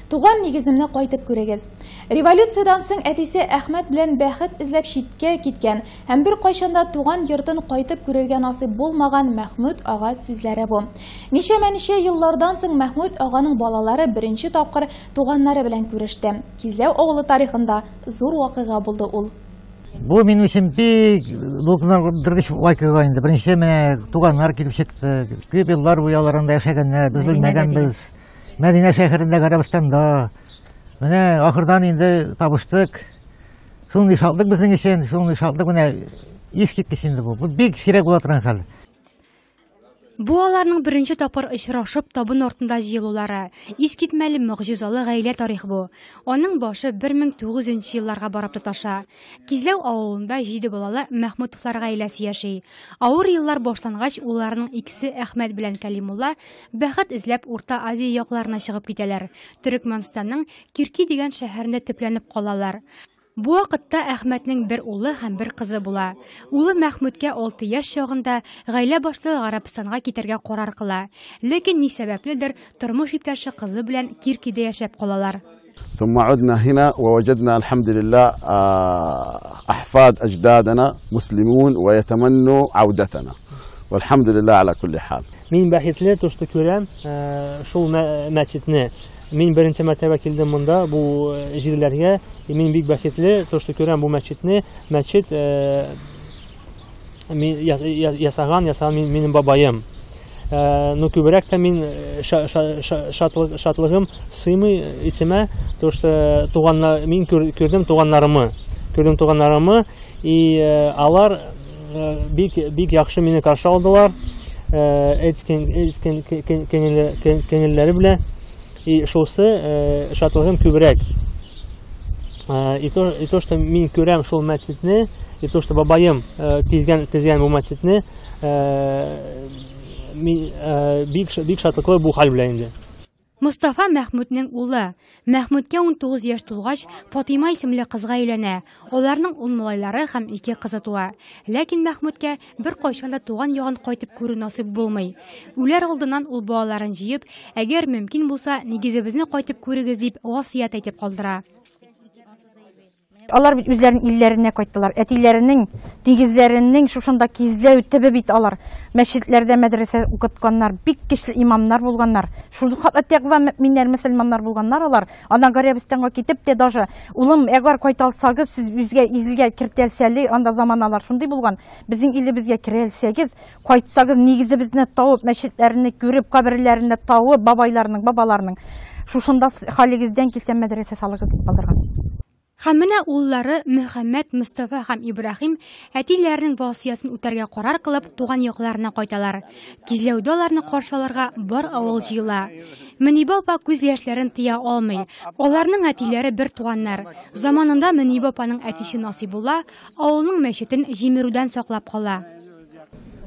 Туган нигеземне кайтып күрегез. Революциядән соң әтисе Әхмәт белән бәхет эзләп читкә киткән һәм беркайчан да туган йортын кайтып күрергә насыйп булмаган Мәхмүт ага сүзләре бу. Ничәмә-ничә еллардан соң Мәхмүт аганың балалары беренче тапкыр туганнары белән күреште. Кизләү авылы тарихында зур вакыйга булды ул. Бу минем өчен бик дулкынландыргыч вакыйга инде. Беренче менә туганнар килеп чыкты. Күп еллар буе алар анда яшәгәннәр, без белмәгәнбез. Мәдинә шәһәрендә, Гарәбстанда. Менә ахырдан инде табыштык. Шундый шатлык безнең өчен, шундый шатлык менә искиткеч инде бу. Бу бик сирәк була торган хәл. Бу аларның беренче тапкыр очрашып, табын артында җыелулары. Искитмәле могҗизалы гаилә тарихы бу. Аның башы 1900 нче елларга барып тоташа. Кизләү авылында җиде балалы Мәхмүтовлар гаиләсе яши. Авыр еллар башлангач, улларының икесе Әхмәт белән Кәлимулла бәхет эзләп Урта Азия якларына чыгып китәләр. Төрекмәнстанның Кирки дигән шәһәрендә төпләнеп калалар. Бу вакытта Әхмәтнең бер улы һәм бер кызы була. Улы Мәхмүткә 6 яшь чагында гаилә башлыгы Гарәбстанга китәргә карар кыла. Ләкин ни сәбәпледер, тормыш иптәше кызы белән Киркида яшәп калалар. ثم عدنا هنا ووجدنا الحمد لله أحفاد أجدادنا مسلمون ويتمنوا عودتنا والحمد لله على كل حال. Мин бәхетле, то, что күрәм шул мәчетне. Мин беренче мәртәбә килдем монда бу җирләргә. И мин бик бәхетле, то, что күрәм бу мәчетне. Мәчет мин ясаган, ясаган минем бабаем. Но күбрәк тә мин шатлыгым сыймый исемә, то, что туганнар, мин күрдем туганнарымы. Күрдем туганнарымы, и алар бик, бик яхшы мине каршы алдылар. Әйткән, әйткән күңелләре белән. И шусы шатлыгым күбрәк. И то, что мин күрәм шул мәчетне, и то, что бабаем тизгән, тизгән бу мәчетне, мин бик, бик шатлыклы бу хәл белән инде. Мостафа Мәхмүтнең улы. Мәхмүткә 19 яшь тулгач, Фатыйма исемле кызга өйләнә. Аларның 10 малайлары һәм ике кызы туа. Ләкин Мәхмүткә беркайчан да туган ягын кайтып күрү насыйп булмый. Үләр алдыннан ул балаларын җыеп, әгәр мөмкин булса, нигезебезне кайтып күрегез дип васыять әйтеп калдыра. Алар бит үзләренең илләренә кайттылар. Әтиләренең, нигезләренең шушында Кизләү төбе бит алар. Мәчетләрдә мәдрәсә укытканнар, бик көчле имамнар булганнар. Шул хәтле тәкъва мөэминнәр, мөселманнар булганнар алар. Аннан Гарәбстанга китеп тә даже, улым, әгәр кайта алсагыз, сез үзгә илгә кертелсәле, анда заманалар шундый булган. Безнең илебезгә керәлсәгез, кайтсагыз, нигезебезне табып, мәчетләрне күреп, каберләрне табып, бабайларның, бабаларның шушында хәлегездән килсә мәдрәсә салыгыз дип калдырган. Һәм менә уллары Мөхәммәд, Мостафа һәм Ибраһим әтиләренең васыятен үтәргә карар кылып, туган якларына кайталар. Кизләүдә аларны каршы алырга бар авыл җыела. Мөнибә апа күз яшьләрен тыя алмый. Аларның әтиләре бер туганнар. Заманында Мөнибә апаның әтисе Насыйбулла авылның мәчетен җимерүдән саклап кала.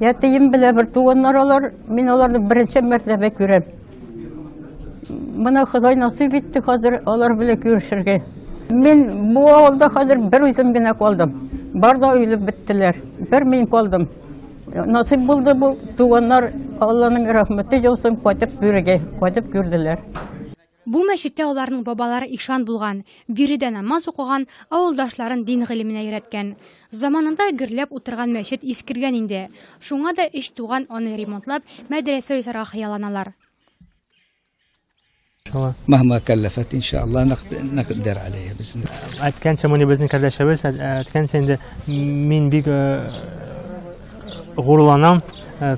Әтием белән бер туганнар алар, мин аларны беренче мәртәбә күрәм. Менә Ходай насыйп итте хәзер алар белән күрешергә. Мин бу авылда хәзер бер үзем генә калдым. Бар да үлеп беттеләр. Бер мин калдым. Насыйп булды бу туганнар, Алланың рәхмәте яусын, кайтып күрергә, кайтып күрделәр. Бу мәчеттә аларның бабалары ишан булган, биредә намаз укыган, авылдашларын дин гыйлеменә өйрәткән. Заманында гөрләп утырган мәчет искергән инде. Шуңа да өч туган аны ремонтлап, мәдрәсә ясарга хыялланалар. مهما كلفت إن شاء الله نقدر عليها بإذن الله. Әйткәнчә, моны безнең кардәшебез, әйткәнчә инде мин бик горурланам,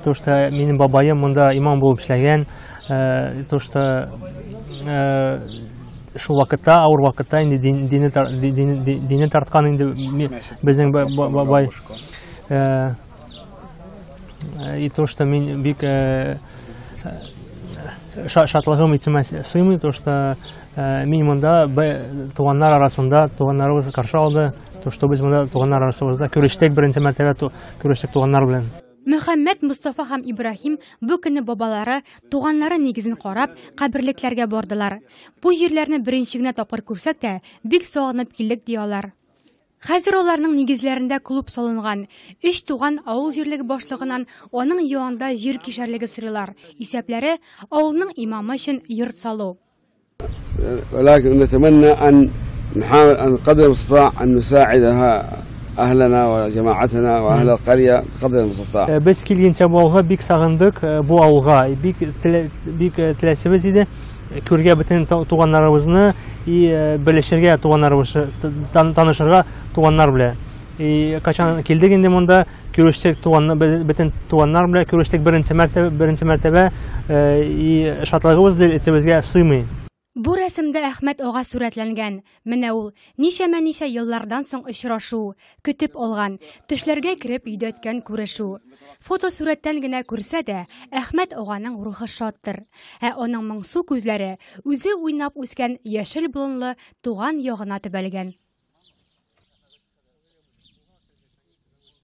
то, что минем бабаем монда имам булып эшләгән, то, что шул вакытта, авыр вакытта инде дине тарткан инде безнең бабай. И то, что мин бик шатлыгым итемә сыймый, то, что мин монда туганнар арасында, туганнарыбыз каршы алды, то, что без монда туганнар арасыбызда күрештек, беренче мәртәбә күрештек туганнар белән. Мөхәммәд, Мостафа һәм Ибраһим бу көнне бабалары, туганнары нигезен карап, каберлекләргә бардылар. Бу җирләрне беренче генә тапкыр күрсәк тә, бик сагынып килдек, ди алар. Хәзер аларның нигезләрендә клуб салынган. Өч туган авыл җирлеге башлыгыннан аның янында җир кишәрлеге сорыйлар. Исәпләре авылның имамы өчен йорт салу. ولكن نتمنى أن نحاول أن قدر المستطاع أن نساعد أهلنا وجماعتنا وأهل القرية قدر المستطاع. Без килгәнчә бу авылга бик сагындык бу авылга, бик бик теләсебез иде күргә бөтен туганнарыбызны и белешергә туганнарыбыз, танышырга туганнар белән. И качан килдек инде монда, күрештек туган бөтен туганнар белән күрештек беренче мәртәбә, беренче мәртәбә и шатлыгыбыз эчебезгә сыймый. Бу рәсемдә Әхмәт ага сурәтләнгән. Менә ул ничәмә-ничә еллардан соң очрашу, көтеп алган, төшләргә кереп йөдәткән күрешү. Фотосурәттән генә күрсә дә, Әхмәт аганың рухы шаттыр. Ә аның моңсу күзләре үзе уйнап үскән яшел болынлы туган ягына төбәлгән.